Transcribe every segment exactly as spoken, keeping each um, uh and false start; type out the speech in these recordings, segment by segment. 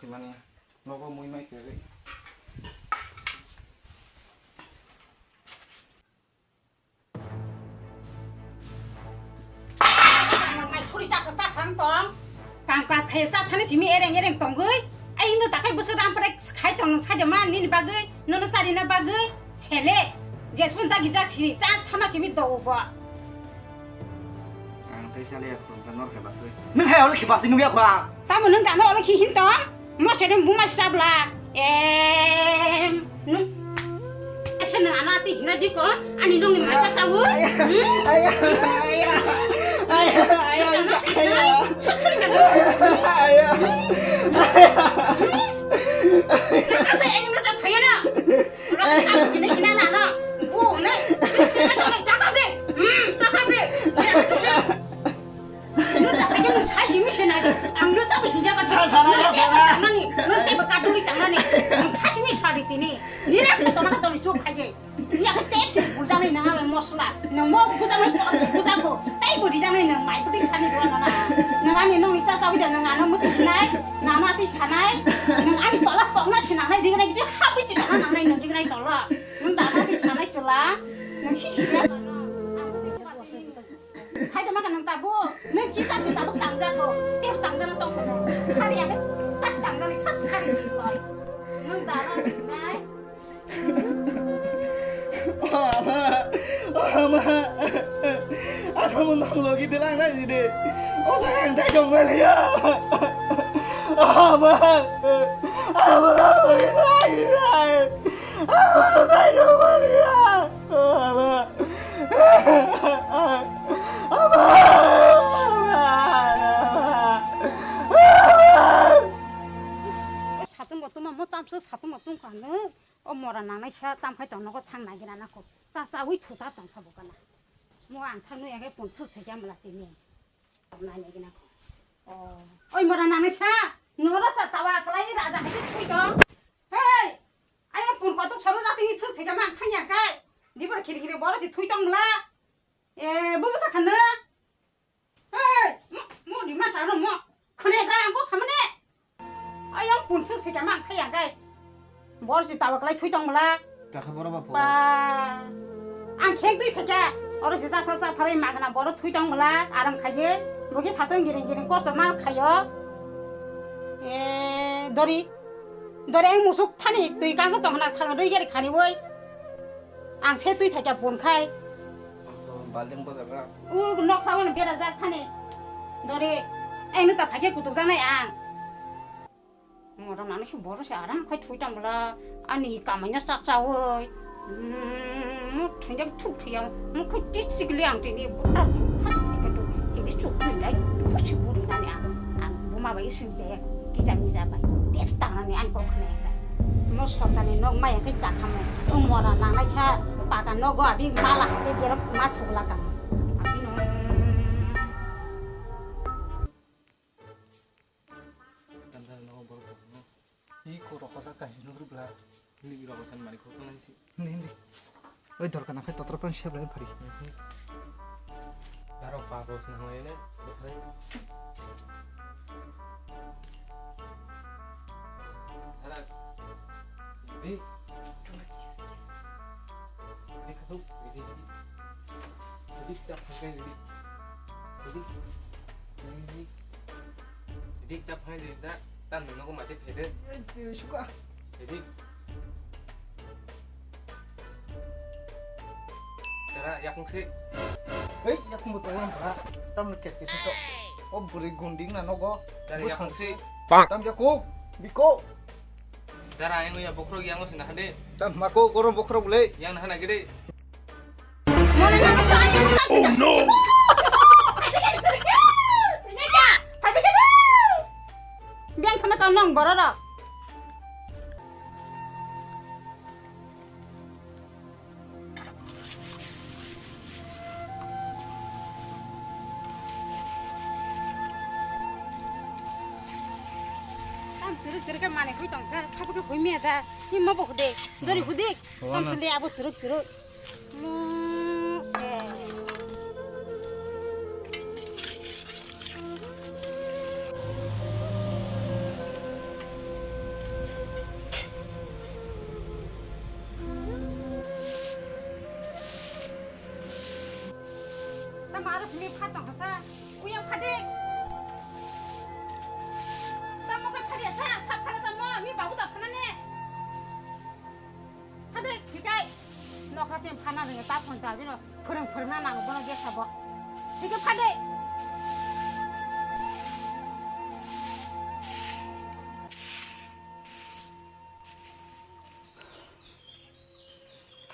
Mani, nogo mui mai khe. Mai thuri chasa chasa wng tong. Kam kaj khai cha thani simi ereng ereng tongwi. Ai no takai bwswk ram prai khai tong nung saja ma nini bagwi. Nono charina bagwi. Sele. Jesbun dagi jak sini cha thana simi do bo. Ang tei sale ya khulum ka nor khe baswi. Nung hai olo khe baswi nung ya khwa. Tamo nung dano olo khi hin tong. Mo chedem buma sabla. Em, nung. Asa nung ano ati hina di ko. Ani nung ni macha chawu. Aya, aya, aya, aya, aya, aya. Chusuri ka. Aya. Apa yang nung tak payah na? Orang tak kena kena na na. Bu ne. Kita tak tak deh. Hmm, tak deh. Nung ta khaikhe nung sai simi se nai. Ang nung ta hinja ka. Sa, sa, sa, sa, sa. Nani, nung tei ba kaduli tangnani. Nung sai simi sa di tini. Nira ka toma ka toni chuk khaye. Ni ya ka tep se bujanai nang ale mosla. Nung mo bujanai ko buja ko. Tai bo dijanai nung mai puting sani dua nana. Nung ani nung ni cha cha bida nung ano muti nai. Nana ti sanai. Nung ani tola tokna sinangnai dignai biji habi ti tokna nangnai nung dignai tola. Nung dana ti sanai chula. Nung si si ya. Hai da maka nang tabu, nang kita si tabu tangja ko, tep tangja na tong ko. Hari ada tas tangja ni sas hari ni pai. Nang dana nai. Ama, ama, aku mau nang logi telang na jadi. Oh sayang tak jong mali ya. Ama, ama nang logi telang ya. Ama nang tak jong mali ya. Ama. Satung bo tuma mo tamso satung bo tung kanu. O mora nangnai sa tam khai tong nogo thang nai gina nako. Cha cha wi thu ta tong sabo kana. Mo ang thang nui age pon thu se jam la tini. Nai nai gina ko. O. Oi mora nangnai sa. Nora sa tawa klai raja hai thui tong. Hei. Ayang pun kotok solo jati ni thus thega mang thang ya kai. Di bor khiri khiri boro si thui tong mla. E, bu basa khana. Hei, mo, mo di ma charo mo. Khone da ang kok samane. Ayang pun thus thega mang thang ya kai. Boro si tawa klai thui tong mla. Takha boro ba pho. Ba. Ang khek dui pheka. Oro si sa tha sa thare magna boro thui tong mla. Aram khaye. Bogi satong giring giring kosto ma khayo. E, dori. Dore ang musuk thani twi kangsa tong hana khang rwi gari khani woi. Ang se twi phaikya pun khai. Balding bojaga. U nok thawan bera jak thani. Dore ang nita phaikya kutuk janai ang. Morang nani si boro se aram khai thui tang bla ani kamanya sak chawoi. Hmm, mo thunjak thuk thuyang, mo kho tik tik liang tini, buta tini, hat katu, tini chuk tini dai, busi buri nani ang, ang buma bai sui jaya, kisa misa bai, tep tang nani ang kok khna ekta. Mo sorkar ni nok maya khe chakha mo, o mora nangnai sa, paka nogo abi mala hate derok ma thugla kamo. Abi no. Tanda nogo borok no. Iko rokhosa kaisa nugri bla. Hindi rokhosa mani khok nang si. Hindi, hindi. Oi dorkar nang khai totra pan sebra phari. Daro pa bos nang lai ne. Dara. Di. Di khatu. Di, di. Di ta phakai di. Di. Di. Di ta phakai di ta. Tan nogo mase phede. Ei, tiri suka. Jadi. Tara yakung si. Hei, yakung betul orang, Pak. Tam kes kes itu. Oh, buri gunding na nogo. Tara yakung si. Tam yakung. Biko. Tara yang ya bokrok yang sini hade. Tam mako korom bokrok bule. Yang nah hana gede. Oh no! Biang sama tong nong bororok. Tam turuk turuk ke mane khui tong sir, khabu ke khui miya da, ni mo bo khude, dori khudik, tam sili abo turuk turuk. Mo se. Tabino phwrwng phwrwngna nango bono besa bo. Thike phade.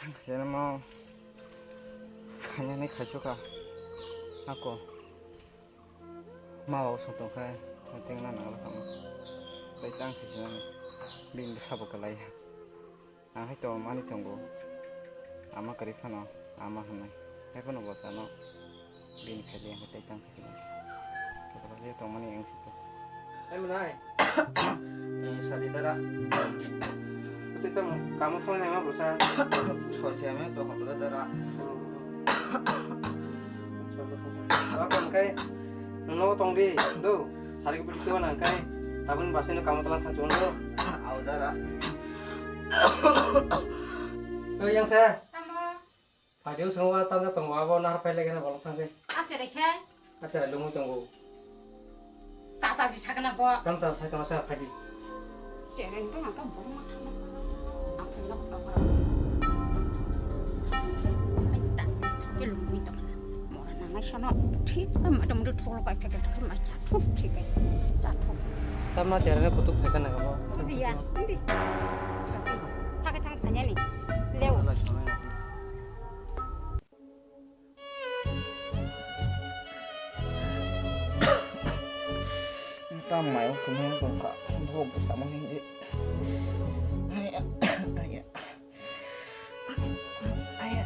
Thang khaina mo khainani khaisokha ako. Ma o song tong khai, teng na nang lakha ma. Tai tang khai sinani. Bini bwsa bo kwlai. Ang hai to mani tongo. Ama kwrwi phano, ama hwnwi. Hai phano bo sano. Bini khai liya tai tang khai sinani. Khe tong mani ang sito. Hai mwnai. Ni sadi dara. Tei tamo kamu thang nai ma bwsa. Sor se ame to hokla dara. Apa kai? No tong di, do. Sari ko pito nang kai. Tabun basi no kamu telang sanchung do. Au dara. To yang saya. Tamo. Phaidi o swngo wa tanda tongo abo nahar phai lai khe na bolong thang khe. Acha rekhe. Acha lungwi tongo. Tata si sakna bo. Tam ta sai tong sa phaidi. Tereng to mata bo ma thang. Aphai lok to kora. Ai ta ke lungwi tong. Mora na ngai sano. Thik ka mata mudu thok lok ai phai phai mai cha. Thuk thik ai. Cha thuk. Tam na tereng kutuk phai ta na bo. Budi ya. Indi. Thak thang phanya ni. Leo. Tam mai o phunung tongkha, bo bwsa mo hingdi. Aya, aya. Aya.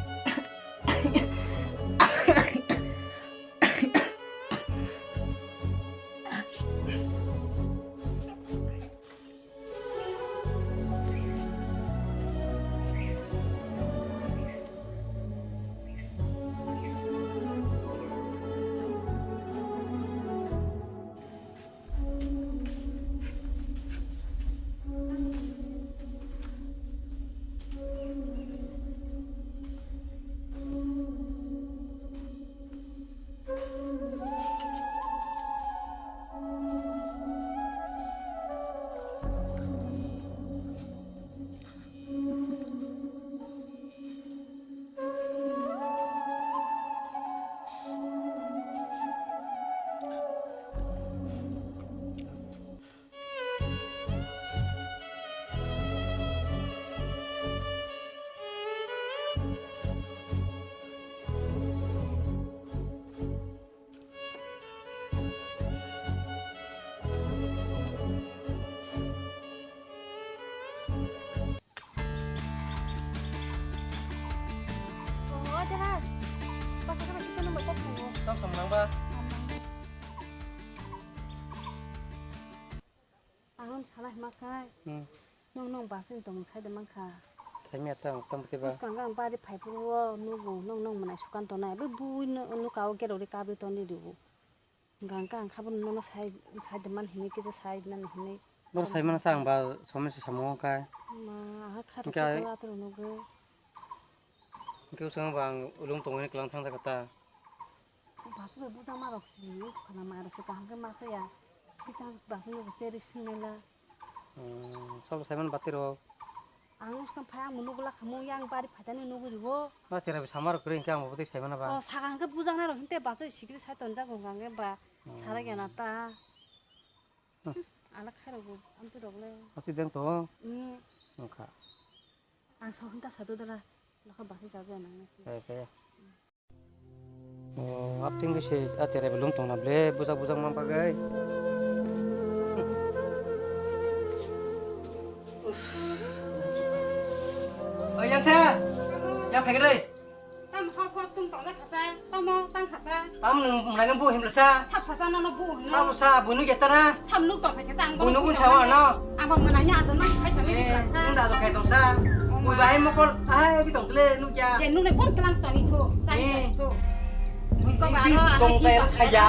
Oh, ada. Pasal kena kita nombor telepon. Tang sama nang ba? Ang salai makai. Hmm. Nong nong basing tong sai de mangkha. Sai mi ata tong pati ba. Bwskang ang bari phai phuru o nugo nong nong manai sukan tonai. Bo bui no nuka o gero ri kabri toni dugo. Hingka hingka ang kha bono nono sai, sai de man hinwi kisa sai nani hinwi. Bono sai mano sa ang ba somoi se samung kai. Ma, aha kha rok khe atoro nugwi. Hingke usang ba ang ulung tongwi ni klang thang jaga ta. Basu bai bujang ma rok si, khana ma rok si kaham khe ma saya. Kisa basu nugo seri sinela. Hmm, sabo saiman bati rok. Ang uskang phai ang nugo la khamu yang bari phaitani nugo ribo. Ba chera bi samar kwrwi hingke ang bo bwtwi saimana ba. Oh, saka hingke bujang nai rok hinte baso sikri sai tonjak hingka hingke ba. Hmm. Sara gana ta. Hmm. Ala khai rok bo amtwi rok le. Ati deng to. Hmm. Wngkha. Ang sa hinta sadu dara. Lakha baso sajaya nang nasi. Kaya kaya. Oh, apting ke se, ah, tere belum tong na ble, bujak bujak mang pagai. Oh, yang sa, yang pakai deh. Tam hok hok tung tong kasa, tamo tang kasa. Tam nung mulai nung bu him lesa. Sap sasa nono bu him. Sap sa bunu jeta na. Sam nuk tong kasa ang bunu kun sawa no. Ang ba menanya ado nang khai tong kasa. Nung da do khai tong sa. Bui bahai mokol, ai ki tong tle nuk ya. Je nune bon telang tong itu. Tong saya saya.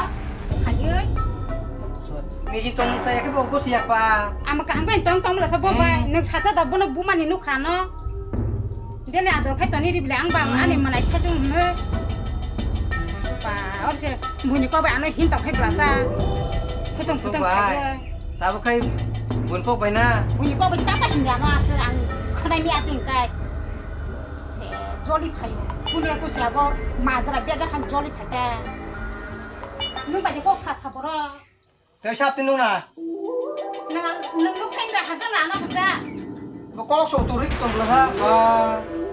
Niji tong saya ke bok bos ya pa. Ama kaham kain tong tong lasa bo bai. Nuk sacha da bono bumani nuk khano. Dele ador khai toni ribile ang bang ani manai khai chung hme. Pa or se buni ko bai ano hin tong khai blasa. Khutung khutung khai. Tabo khai bun pok bai na. Buni ko bai tata hin ya no ase ang khonai mi ating kai. Se joli phayo. Kulia kusi abo majra bia jakhan joli phaita. Nung bai kok sa sa boro. Tei sap tinung na. Nang nung nuk phain da hada na na hada. Bo kok so to rik tong la ha. Ba.